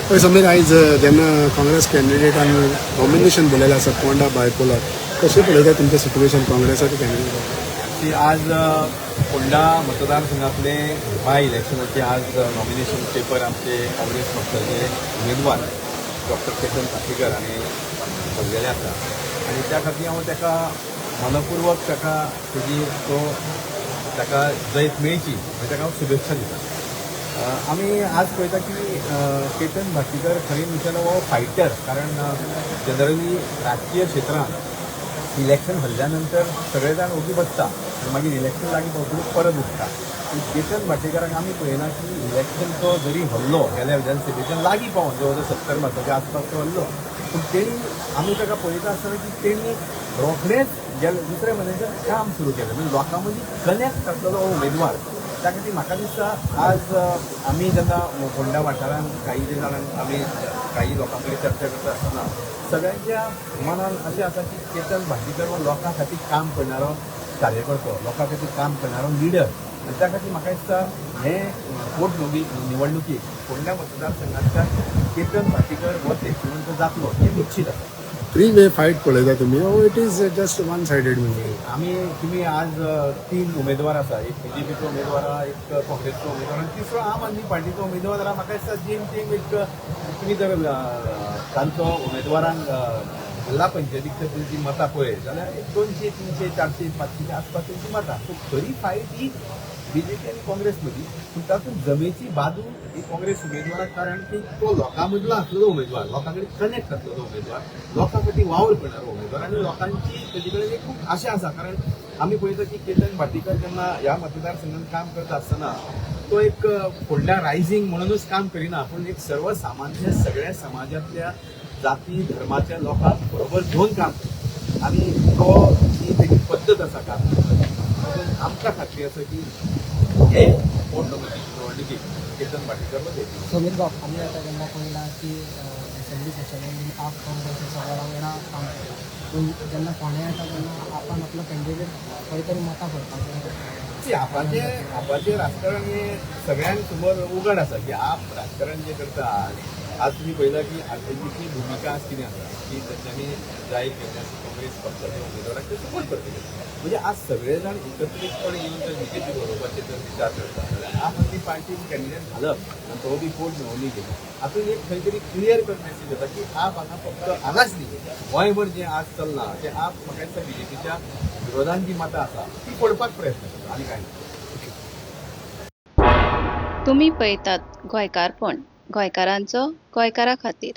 हय समीर, आयज जेन्ना काँग्रेस कॅन्डिडेटान नॉमिनेशन भरलेलें आसा पोंडा बायपोलार, कशें पळयता तुमचें सिट्युएशन काँग्रेसाचे कॅन्डिडेट? की आज फोंडा मतदारसंघातले बाय इलेक्शनाचे आज नॉमिनेशन पेपर आमचे काँग्रेस पक्षाचे उमेदवार डॉक्टर केतन भाटीकर हांणी भरलेले आसा आनी त्या खातीर हांव ताका मनपूर्वक ताका तेजी तो ताका जैत मेळची म्हणजे ताका हांव शुभेच्छा दिता. आमी आज पळयता की केतन भाटीकर खरें म्हणल्यार हो फायटर, कारण जनरली राजकीय क्षेत्रांत इलेक्शन हरल्या नंतर सगळे जाण ओगी बसता आनी मागीर इलेक्शन लागीं पावतकूच परत उठता. पूण केतन भाटीकाराक आमी पळयना की इलेक्शन तो जरी हरलो गेल्या विधानसभेच्यान लागीं पावोन जवळ जवळ 70 मताच्या आसपास तो हरलो, पूण तेणी आमी ताका पळयता आसतना की तेणी रोखडेंच गेले दुसऱ्या म्हयन्याच्यान काम सुरू केलें, म्हणजे लोकां मदीं कनेक्ट आसलेलो हो उमेदवार. त्या खातीर म्हाका दिसता आज आमी जेन्ना फोंडा वाठारांत काही जाणांक आमी काही लोकां कडेन चर्चा करता आसतना सगळ्यांच्या मनान अशें आसा की केतन भाटीकर हो लोकां खातीर काम करणारो कार्यकर्तो, लोकां खातीर काम करणारो लिडर. आनी त्या खातीर म्हाका दिसता हे पोटनिवडणुकीक निवडणुकीक फोंड्या मतदारसंघांतल्यान केतन भाटीकर हो जैतिवंत जातलो हें निश्चीत आसा. थ्री वे फायट पळयता तुमी, it is just one sided म्हणजे? आमी तुमी आज तीन उमेदवार आसा, एक बीजेपीचो उमेदवार आहा, एक काँग्रेसचो उमेदवार आनी तिसरो आम आदमी पार्टीचो उमेदवार आहा. म्हाका दिसता जेम तेम एक तुमी जर तांचो उमेदवारांक जिल्हा पंचायतीक जर तुमची मतां पळयत जाल्यार एक 200, 300, 400, 500 आसपास तेंची मतां. सो खरी फायट ही बीजेपी आनी काँग्रेस मदीं, पूण तातूंत जमेची बाजू ही काँग्रेस उमेदवाराक, कारण की तो लोकां मदलो आसलेलो उमेदवार, लोकां कडेन कनेक्ट आसलेलो उमेदवार, लोकां खातीर वावर करणारो उमेदवार आनी लोकांची तेजे कडेन एक खूब आशा आसा. कारण आमी पळयता की केतन भाटीकर जेन्ना ह्या मतदारसंघात काम करता आसतना तो एक फोंड्या रायझींग म्हणूनच काम करिना, पूण एक सर्वसामान्य सगळ्या समाजांतल्या जाती धर्माच्या लोकांक बरोबर घेवन काम करता आनी तो ही तेजी पद्दत आसा काम करपाची. तातूंत आमकां खात्री आसा की हे पोटनिवडणुकीक केतन भाटीकर हो जैतिवंत. समीर बाब, आमी आतां जेन्ना पळयलां की असेंब्ली सेशनान बीन आप काँग्रेस हे सगळ्या वांगडा काम केलां, पूण जेन्ना फोंड्या येता तेन्ना आपण आपलो कॅन्डिडेट खंय तरी मतां पडपाचें. सी, आपाचें राजकारण हें सगळ्यांक समोर उघड आसा की आप राजकारण जें करता आज तुमी पळयला की आरसीपीची भुमिका आज कितें आसा की तेंच्यांनी जाहीर केल्लें आसा काँग्रेस पक्षाच्या उमेदवाराक ते सपोर्ट करतले. म्हणजे आज सगळे जाण एकत्रीतपणे येवन जर बीजेपी बरोवपाचे जर विचार करता जाल्यार आम आदमी पार्टीन कॅन्डिडेट घालप आनी तो बी पोट निवडणुकेक हातूंत एक खंय तरी क्लियर कट मॅसेज येता की आप हांगा फक्त हांगाच न्ही, गोंयभर जें आज चल्लां तें आप म्हाका दिसता बीजेपीच्या विरोधान जी मतां आसा ती फोडपाक प्रयत्न करता आनी कांय ना. तुमी पळयतात गोंयकारपण, गोंयकारांचो गोंयकारा खातीर.